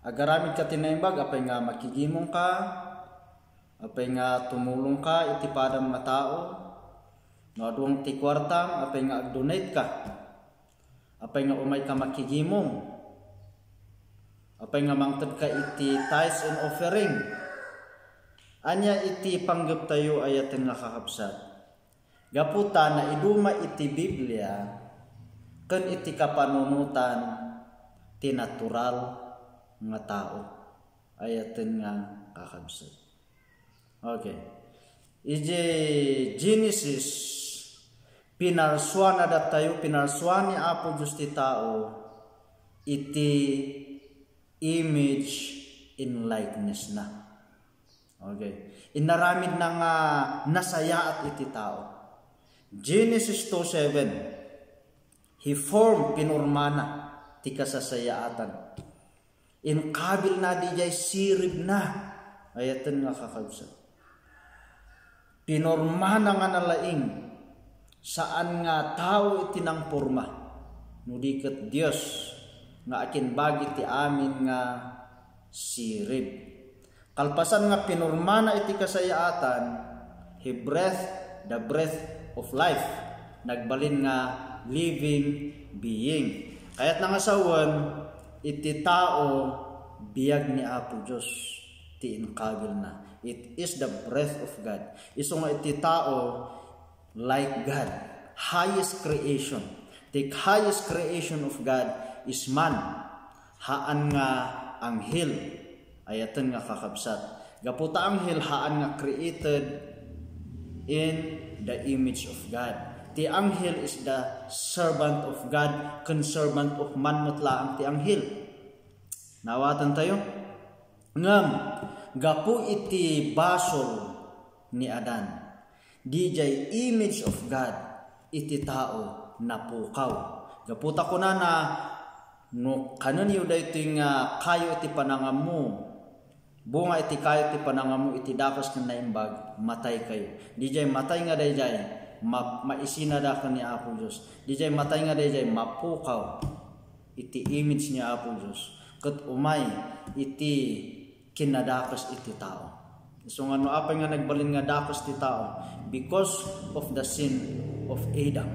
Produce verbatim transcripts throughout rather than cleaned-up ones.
agaramidka ti naimbag, apay nga makigimongka, apay nga tumulongka iti padam nga tao, no adu ti kuartam, apay nga agdonate ka, apay nga umayka makigimong, apay nga mangtedka iti tithes and offering. Ania iti panggeptayo, ayaten nga kakabsat? Gapu ta naiduma iti Biblia ken iti kapanunotan ti natural nga tao, ayaten nga kakabsat. Okay. Iti Genesis, pinarsuana datayo, pinarsua ni Apo Dios ti tao iti image and likeness na. Okay. Inaramidna nga nasayaat iti tao. Genesis two seven, He formed, pinurmana ti kasasayaatan. Inkabilna diay siribna. Ayaten nga kakabsat. Pinurmana nga nalaing. Saan nga tao iti nangporma, no di ket Dios nga akinbagi ti amin nga sirib. Kalpasan nga pinurmana iti kasayaatan, he breathed the breath of life. Nagbalin nga living being. Kayatna nga sawen, iti tao, biag ni Apo Dios ti inkabilna. It is the breath of God. Isu nga iti tao, like God, highest creation. The highest creation of God is man. Haan nga anghel, ayaten nga kakabsat. Gapu ta anghel, haan nga created in the image of God. Ti anghel is the servant of God, ken servant of man met laeng ti anghel. Naawatan tayo? Ngem, gapu iti basol ni Adan, diay image of God iti tao napukaw. Gapu ta kunana, no kanenyo daytoy nga kayo iti panangammo, bunga iti kayo iti panangammo iti dakes ken naimbag, matay kayo. Diay matay nga daydiay, ma-, maisinada ken ni Apo Dios. Diay matay nga daydiay, mapukaw iti image ni Apo Dios, ket umay iti kinadakes iti tao. Isu nga no apay nga nagbalin nga dakes ti tao, because of the sin of Adam.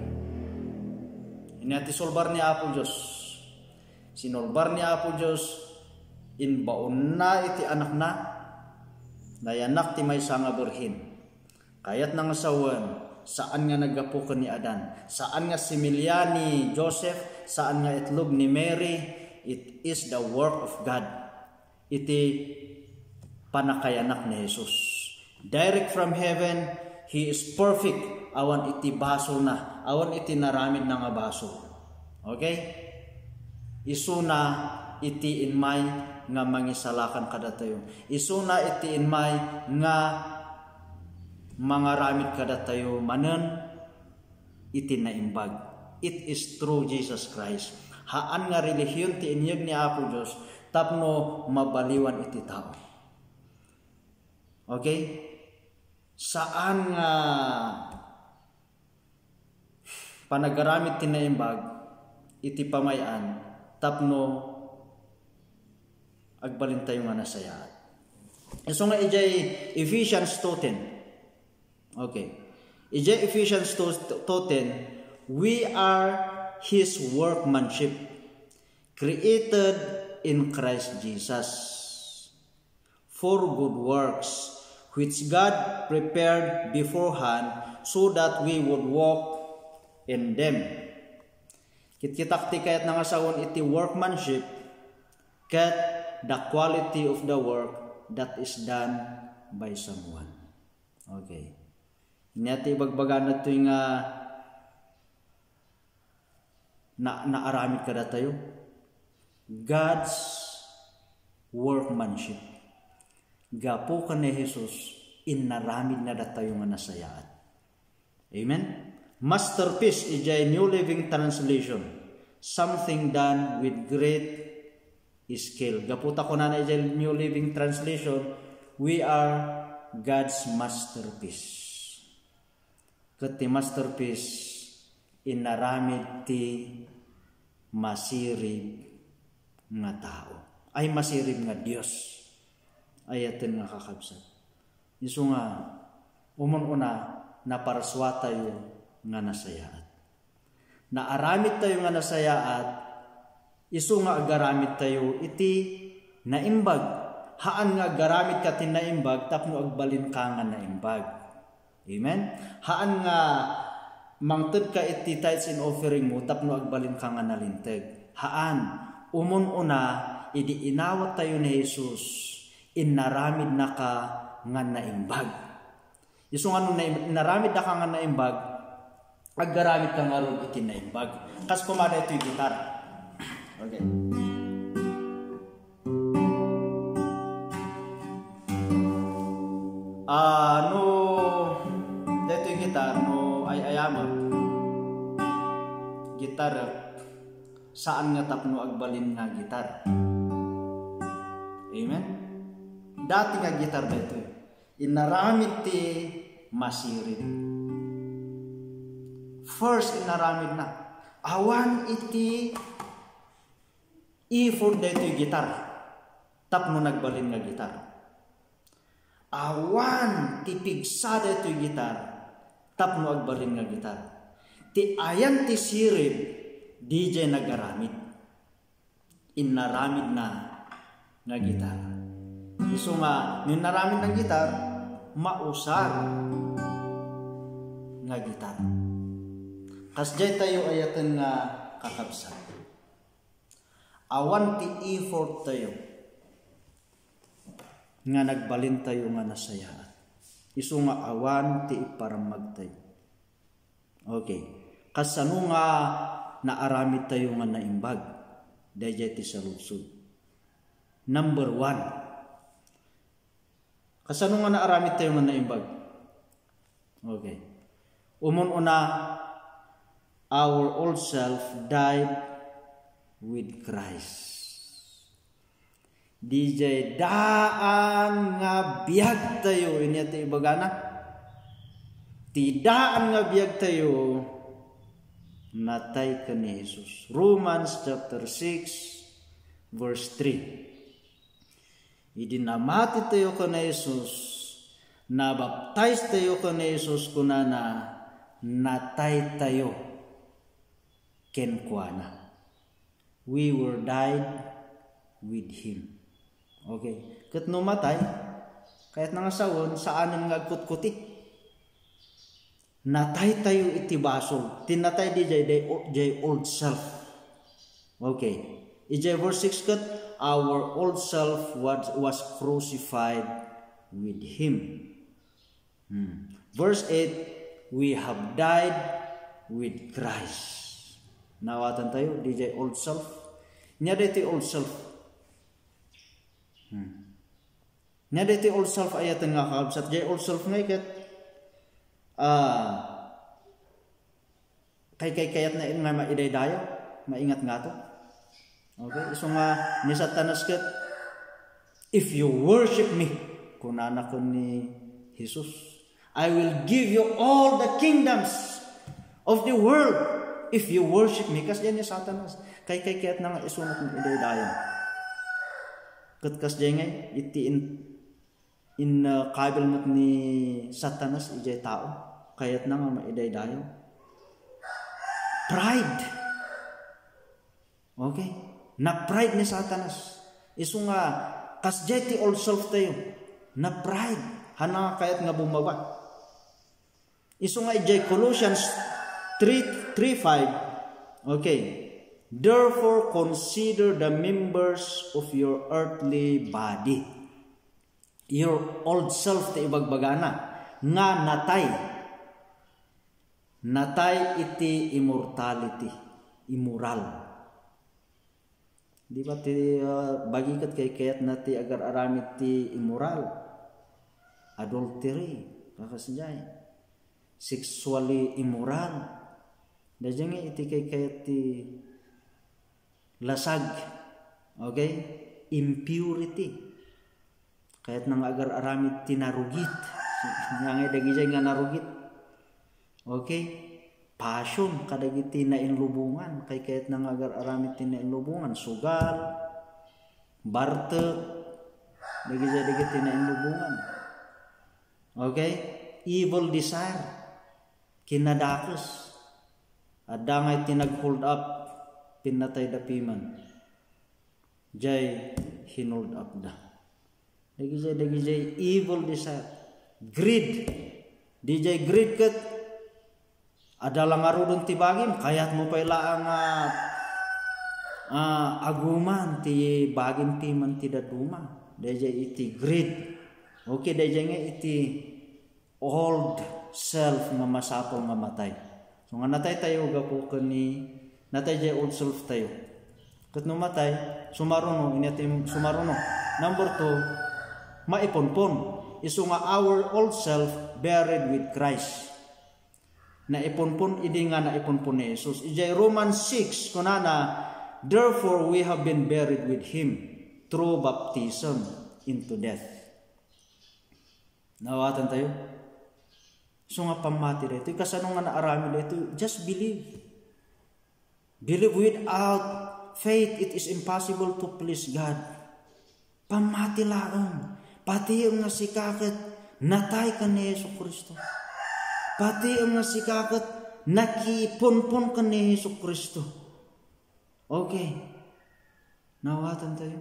Ania ti sulbar ni Apo Dios? Sinulbar ni Apo Dios, inbaonna iti Anakna, nayanak ti maysa nga birhen. Kayatna nga sawen, saan nga naggapu ken ni Adan, saan nga similya ni Joseph, saan nga itlog ni Mary, it is the work of God. Iti panakayanak ni Jesus. Direct from heaven, he is perfect. Awan iti basolna, awan iti naramidna nga basol. Okay? Isuna iti inmay nga mangisalakan kadatayo. Isuna iti inmay nga mangaramid kadatayo manen iti naimbag. It is through Jesus Christ. Haan nga relihiyon ti inyeg ni Apo Dios tapno mabaliwan iti tao. Okay? Saan nga panagaramid ti naimbag iti pamay-an tapno agbalintayo nga nasayaat. Isu nga idiay Ephesians two ten. Okay. Idiay Ephesians two, two ten, "We are His workmanship, created in Christ Jesus for good works, which God prepared beforehand so that we would walk in them." Kitkitak ti kayatna nga sawen iti workmanship, ket the quality of the work that is done by someone. Okay. Ania ti ibagbagana ditoy nga na-, naaramid kadatayo? God's workmanship. Gapu ken ni Jesus, inaramidna datayo nga nasayaat. Amen? Masterpiece, idiay New Living Translation. Something done with great skill. Gapu ta kunana idiay New Living Translation, "We are God's masterpiece." Ket ti masterpiece, inaramid ti masirib nga tao. Ay masirib nga Dios. Ayaten nga kakabsat. Isu nga, umun-una, naparsuatayo nga nasayaat. Naaramidtayo nga nasayaat, isu nga agaramidtayo iti naimbag. Haan nga agaramidka ti naimbag tapno agbalinka nga naimbag. Amen? Haan nga mangtedka iti tithes and offering mo tapno agbalinka nga nalinteg. Haan. Umun-una, idi inawattayo ni Jesus, innaramidnaka nga naimbag. Isu nga no na-, inaramiddaka nga naimbag, aggaramidka ngarud iti naimbag. Kas koma daytoy gitar. Okay. Ah, no, daytoy gitar, no ay-ayamek, gitar, saan nga tapno agbalin nga gitar. Amen? Dati nga gitar daytoy. Inaramid ti masirib. First, inaramidna. Awan iti effort daytoy gitar tapno nagbalin nga gitar. Awan ti pigsa daytoy gitar tapno agbalin nga gitar. Ti ayan ti sirib, dijay nagaramid. Innaramidna nga gitar. Isu nga, no innaramidna nga gitar, mausar nga gitar. Kasdiay tayo ayaten nga kakabsat. Awan ti effort tayo nga nagbalin tayo nga nasayaat. Isu nga awan ti iparammag tayo. Okay. Kasano nga naaramid tayo nga naimbag? Dayjay ti saludsod. Number one. Kasano nga naaramid tayo nga naimbag? Okay. Umun-una, our old self died with Christ. Dijay daan nga biag tayo, ania ti ibagana? Ti daan nga biag tayo, natay ken ni Jesus. Romans chapter six, verse three. Idi namati tayo ken ni Jesus, nabaptize tayo ken ni Jesus, kunana, natay tayo kenkuana. We were died with Him. Okay. Ket no matay, kayatna nga sawen, saanen nga agkutkuti. Natay tayo iti basol. Ti natay dijay, dijay old self. Okay. Ijay verse six ket, our old self was, was crucified with Him. Hmm. Verse eight, we have died with Christ. Naawatan tayo, dijay old self. Ania daytoy old self? Hmm. Ania daytoy old self ayaten nga kakabsat? Dijay old self nga iket, ah, kay, kay, kayatna nga maidaydayaw, maingat ngato. Okay? Isu nga ni Satanas ket, "If you worship me," kunana ken ni Jesus, "I will give you all the kingdoms of the world if you worship me." Kasdiay ni Satanas. Kay, kay, kayatna nga isunot nga idaydayaw. Ket kasdiay nga iti in-, in, uh, kabil met ni Satanas ijay tao. Kayatna nga maidaydayaw. Pride. Okay? Na-pride ni Satanas. Isu nga, kasdiay ti old self tayo. Na-pride. Hana nga kayat nga bumaba. Isu nga ijay Colossians three, three five. Okay. "Therefore, consider the members of your earthly body." Your old self ti ibagbagana nga natay. Natay iti immortality, immoral. Di ba ti, ah, bagi ket kay kayatna ti agar-aramid ti immoral? Adultery, kakasdiay. Sexually immoral. Dayjay nga iti kay kayat ti lasag. Okay? Impurity. Kayatna nga agar-aramid ti narugit. Nga nga dagijay nga narugit. Okay? Passion kadagiti nainlubongan. Kay kayatna nga agar-aramid ti nainlubongan. Sugal, Bartek, dagiti, dagiti nainlubongan. Okay? Evil desire, kinadakes. Adda nga iti nag-hold up, pinnatayda piman. Jay hinold up da. Dagijay, dagijay evil desire. Greed. Dijay greed ket adda la ngaruden ti bagim, kayatmo pay laeng nga, ah, aguman ti bagim piman ti dadduma. Dayjay iti greed. Okay, dayjay nga iti old self nga masapul nga matay. So nga natay tayo gapu ken ni natay jay old self tayo. Ket no matay, sumaruno, inyat im-, sumaruno. Number two, maipunpon. Isu nga our old self buried with Christ. Naipunpon idi nga naipunpon ni Jesus. Ijay Romans six, kunana, "Therefore we have been buried with him through baptism into death." Naawatan tayo? So nga pammati daytoy, kasano nga naaramid daytoy? Just believe. Believe without faith, it is impossible to please God. Pammati laeng. Patiem nga sika ket natay ken ni Jesu-Cristo. Patiem nga sika ket nakipunpon ken ni Jesu-Cristo. Okay. Naawatan tayo?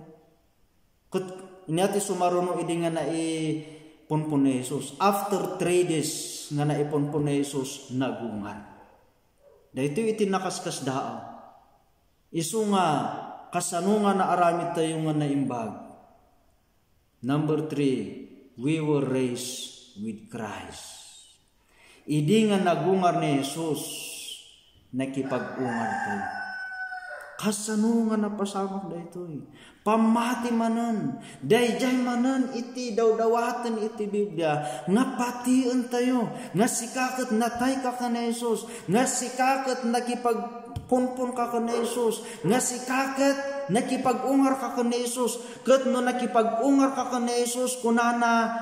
Ket inyat ti sumaruno idi nga naipunpon ni Jesus. After three days nga naipunpon ni Jesus, nagungar. Daytoy iti nakaskasdaaw. Isu nga kasano nga naaramid tayo nga naimbag. Number three, we were raised with Christ. Idi nga nagungar ni Jesus, nakipag-ungar tayo. Kasano nga napasamak daytoy? Pammati manen, dayjay manen iti dawdawaten iti Biblia nga patien tayo, nga sika ket natay ka ken ni Jesus, nga sika ket nakipagpunpon ka ken ni Jesus, nga sika ket nakipag-ungar ka ken ni Jesus, ket no nakipag-ungar ka ken ni Jesus, kunana,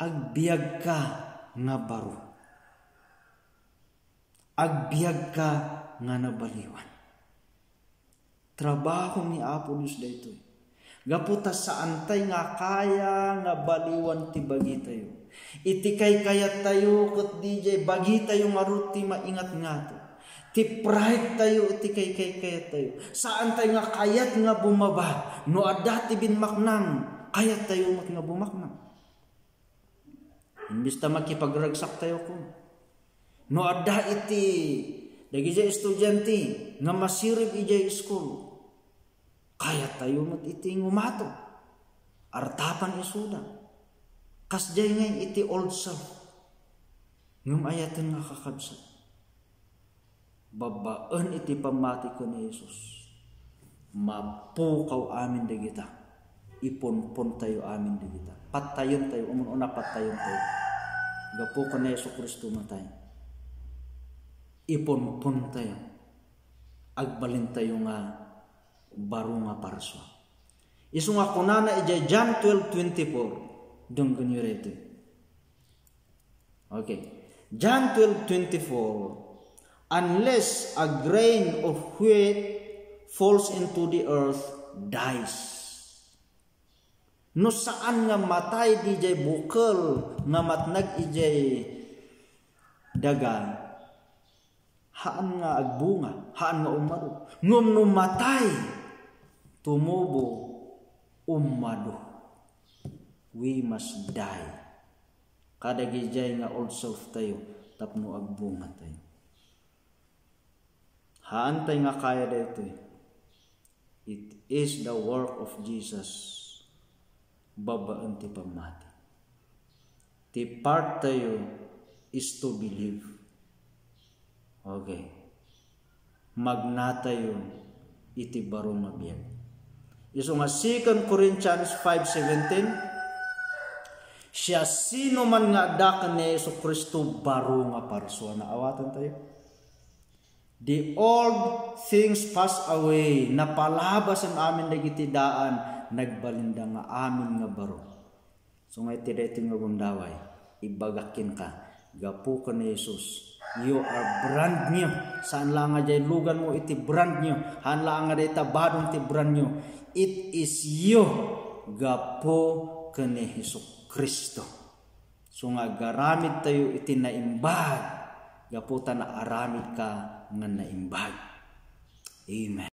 agbiagka nga baro. Agbiagka nga nabaliwan. Trabaho ni Apo Dios daytoy. Gapu ta saantay nga kaya nga baliwan ti bagitayo. Iti kaykayattayo ket dijay bagitayo ngarud ti maingat ngato. Ti pride tayo iti kay-, kaykayattayo. Saantay nga kayat nga bumaba. No adda ti binmaknang, kayattayo met nga bumaknang. Imbes ta makipagragsak tayo ko. No adda iti dagiti estudiante nga masirib idiay school, kayat tayo met iti ngumato. Artapan isuda. Kasdiay ngay iti old self. Ngem ayaten nga kakabsat. Babbaen iti pammati ken ni Jesus, mapukaw amin dagita. Ipunpon tayo amin dagita. Pattayen tayo, umuna pattayen tayo. Gapu ken ni Jesu-Cristo matay. Ipunpon tayo. Agbalin tayo nga baro nga parsua. Isu nga kunana idiay John twelve twenty-four, denggenyo daytoy. Okay. John twelve twenty-four, "Unless a grain of wheat falls into the earth, dies." No saan nga matay dijay bukel nga matnag ijay daga, haan nga agbunga, haan nga ummado. Ngem no matay, tumubo, ummado. We must die. Kadagijay nga old self tayo tapno agbunga tayo. Haan tay nga kaya daytoy. It is the work of Jesus babaen ti pammati. Ti part tayo is to believe. Okay. Magnatayo iti baro nga biag. Isu nga Second Corinthians five seventeen, "Siasinoman nga adda ken ni Jesu-Cristo baro nga parsua." Naawatan tayo? "The old things pass away." Napalabasen amin dagiti daan, nagbalinda nga amin nga baro. So nga iti daytoy nga gundaway, ibagak kenka, gapu ken ni Jesus, You are brand new. Saan la nga diay luganmo iti brand new. Saan la nga dayta badong ti brand new. It is you gapu ken ni Jesu-Cristo. So nga agaramid tayo iti naimbag, gapu ta naaramid ka nga naimbag. Amen.